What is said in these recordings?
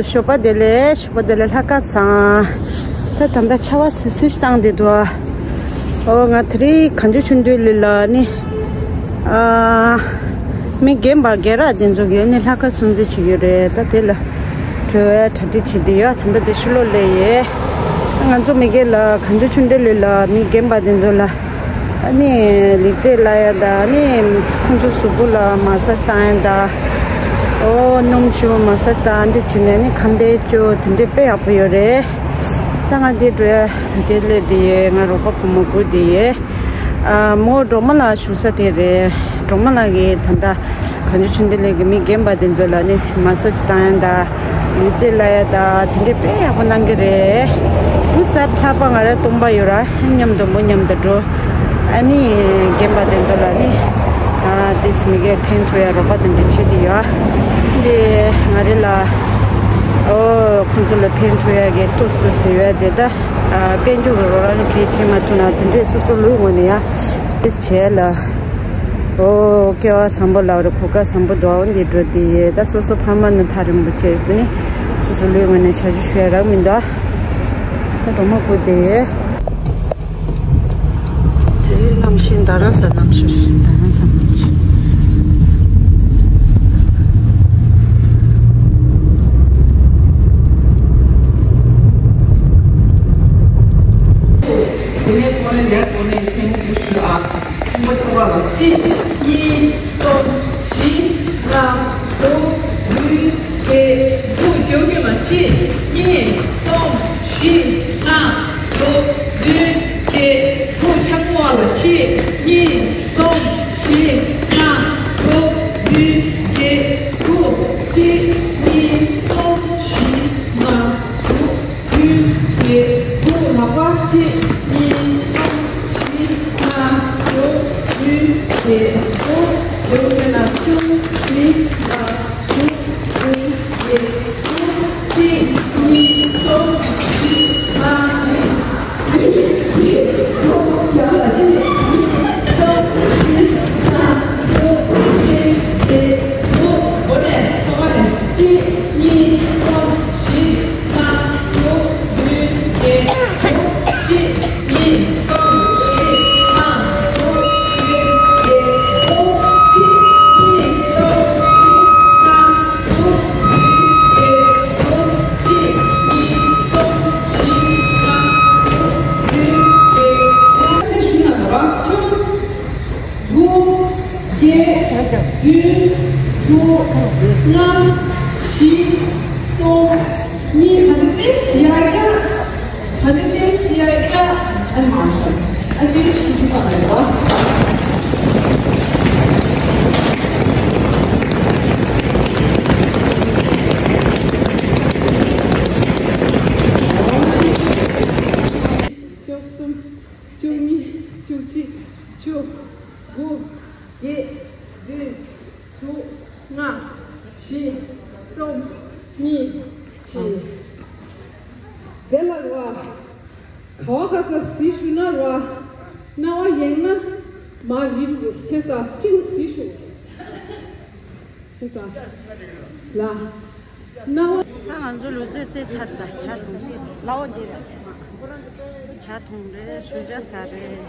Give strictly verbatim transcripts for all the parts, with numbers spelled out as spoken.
ཞོགས་པ་བདེ་ལེགས། ཞོགས་པ་བདེ་ལེགས། ལྷག་དཀར་བཟང་། ད་ད་ལྟ་ཆར་པ་སིལ་སིལ་བཏང་བསྡད་འདུག་ཨ། ཨོ་ང་དེ་རིང་གངས་ལྗོངས་ཆོས་ལྡན་གླིང་ལ་ནི། ཨ། མི་རྒན་པ་རྒན་རབས་དེ་ཚོ་གིས་ནི་ལྷག་དཀར་སྲུང་བརྩི་བྱེད་ཀྱི་ཡོད་རེད། ད་དེ་ལ་འགྲོ་བའི་གྲ་སྒྲིག་བྱེད་བསྡད་ཡོད། ད་ལྟ་དེ་ཕྱི་ལོགས་སླེབས་ཡོད། ང་ཚོ་མི་རྒན་ལ་གངས་ལྗོངས་ཆོས་ལྡན་གླིང་ལ་མི་རྒན་པ་དེ་ཚོ་ལ། ཨ་ནི་ལུས་རྩལ་བསླབ་ཡ་དང་ཨ་ནི་ཁོང་ཚོ་གཟུགས་པོ་ལ་མ་སཱཇ་བཏང་ཡ་དང་། ཨོ་སྣུམ་བྱུག་མ་སཱཇ་བཏང་འདི་བྱས་ནས་ནི་ཁ་འདོན་བཅུག་དེ་འདྲས་དཔེ་ཡག་པོ་ཡོད་རེད། ད་ང་འདི་འགྲོ་ཡ་དེ་སླེབས་བསྡད་ཡོད། ང་རོགས་པ་བུ་མོ་སྒུག་བསྡད་ཡོད། ཨ་མོ་སྒྲོལ་མ་ལགས་བཞུགས་ས་དེ་རེད། སྒྲོལ་མ་ལགས་ཀྱིས་ད་ལྟ་གངས་ལྗོངས་ཆོས་ལྡན་གླིང་གི་མི་རྒན་པ་དེ་ཚོ་ལ་ནི་མ་སཱཇ་བཏང་ཡ་དང་ལུས་རྩལ་བསླབ་ཡ་དང་དེ་འདྲས་དཔེ་ཡག་པོ་གནང་གི་རེད། ཨུ་གཟའ་ལྷག་པ་ང་རང་སྟོང་པ་ཡོད་ར། མཉམ་དུ་མོ་མཉམ་དུ་འགྲོ། ཨ་ནི་རྒན་པ་དེ་ཚོ་ལ་ནི་ཨ་ཏིས་མི་རྒན་ཕན་ཐོགས་ཡ་རོགས་པ་དེ་འདྲས་བྱེད་དེ་ཡོད། འདི་ང་རེ་ལ་ཨོ་ཁོང་ཚོ་ལ་ཕན་ཐོགས་ཡ་གི་ཏོག་ཙམ་ཡོད་དེ་ད་དཔལ་འབྱོར་རོགས་རམ་གལ་ཆེ་མ་ཐུབ་ན་དེ་འདྲས་སོ་སོ་ལུས་ངོ་ནས་ཡ་ཏིས་བྱས་ལ། ཨོ་སྐལ་བ་བཟང་པོ་ལབ་རེད། གོ་སྐབས་བཟང་པོ་འདུག་འདི་འགྲོ་དེ་ཡོད། ད་སོ་སོ་ཕ་མ་ནི་ཐག་རིང་པོ་བྱས་ཏེ་ནི་སོ་སོ་ལུས་ངོ་ནས་བྱ་རྒྱུ་ཞུ་ཡ་རག་མི་འདུག་ད་གྲོགས་མོ་སྒུག་བསྡད་ཡོད། དེ་རིང་གནམ་གཤིས་རྡ་རམ་ས་ལ་གནམ་གཤིས་རེད། རྡ་རམ་ས་གནམ་གཤིས། དེ་ནས་ཁོ་ནས་ལས་ཁོ་ནས་ཁྱེད་མོ་བུ་ཞུ་ཨ། གཅིག་གཉིས། གསུམ། བཞི། ལྔ། དྲུག་བདུན། བརྒྱད། དགུ། བརྗེ་པོ་ལ། གཅིག་གཉིས། གསུམ། བཞི། ལྔ། དྲུག་བདུན། བརྒྱད། དགུ། ཆག་པོ་བ་ལ། གཅིག་གཉིས། གསུམ། བཞི། ལྔ། དྲུག་བདུན། བརྒྱད། དགུ། གཅིག་གཉིས། གསུམ། བཞི། ལྔ། དྲུག་བདུན། བརྒྱད། དགུ། ལག་པ་གཅིག་གཉིས། གསུམ། བཞི། ལྔ། དྲུག་བདུན། བརྒྱད། དགུ། དགུ་དེ་ན་བཅུ། བཞི། ལྔ། དྲུག་བདུན། བརྒྱད། དགུ། གཅིག་གཉིས། གསུམ། བཞི། ལྔ། བཞི། དགུ། བརྒྱད། བདུན། དྲུག་ལྔ། བཞི། གསུམ། གཉིས། ག་དེ་ཏེ་བཞི་ཡ་ཀྱ། ག་དེ་ཏེ་བཞི་ཡ་ཀྱ། ཨ་མ་ཤ། ཨ་ཏི་ཤུ་ཤུ་པ་ལ་ཡོད། བཅུ་གསུམ། བཅུ་གཉིས། བཅུ་གཅིག་བཅུ། དགུ། བརྒྱད། བདུན། དྲུག་ལྔ། བཞི། གསུམ། གཉིས། གཅིག་དེ་ལ་ར། ག་བ་ག་ས་ཟི་ཞུ་ན་ར། རྣ་བ་ཡེངས་ན་མ་རིལ་རུ་ཁེ་ས་ཅིང་ཟི་ཞུ། ཁེ་ས་ལ། རྣ་བ། ད་ང་ཚོ་ལུས་རྩལ་རྩེད་ཚར་ད་ཇ་འཐུང་གི་ལའོ་འདི་རེད། ཇ་འཐུང་རེད། ཞུ་ཇ་ཟ་རེད།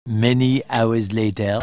Many hours later.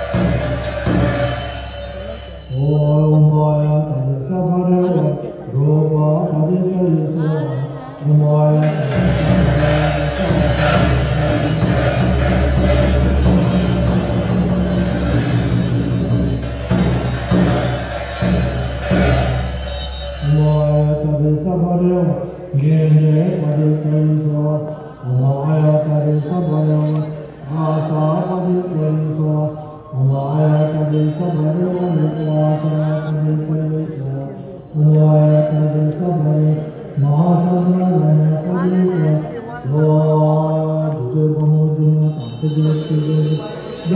ད་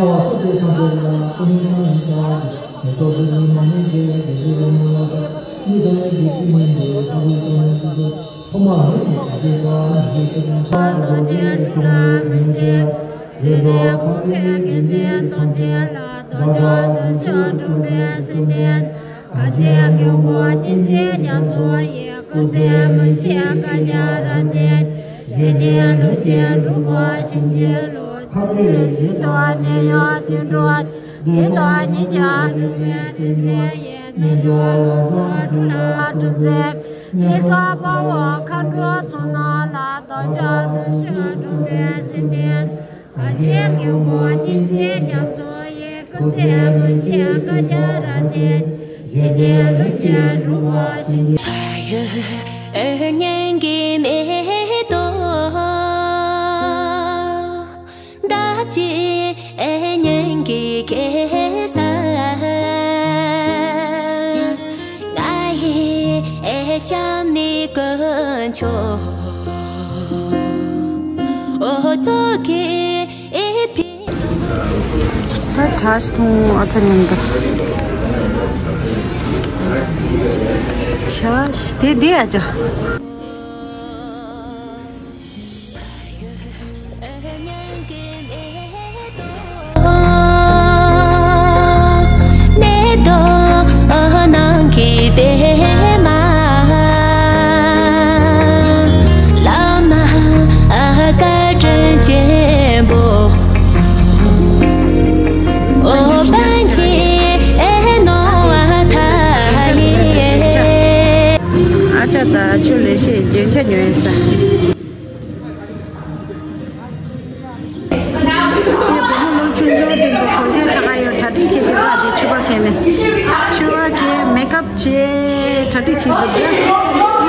ཇ་ཞིག་འཐུང་ཨ་ཅག་མཉམ་དུ། ཇ་ཞིག་དེ་དེ་ཨ་ཅག་ཨ་ཅག་དང་ཆུ་ལེ་ཤས་རྒྱན་ཆ་ཉོས་ཡིན་ས། ཡེ་བུ་མོ་ལོ་ཆུང་ཆུང་དེ་ཚོ་གོན་ཤེས་ཁ་ཁ་ཡོད་གྲ་སྒྲིག་བྱེད་ཀྱི་འདུག་དེ་ཕྱུ་པ་གྱོན་ནས། ཕྱུ་པ་གྱོན་མེག་ཨབ་བྱས་གྲ་སྒྲིག་བྱེད་ཀྱི་འདུག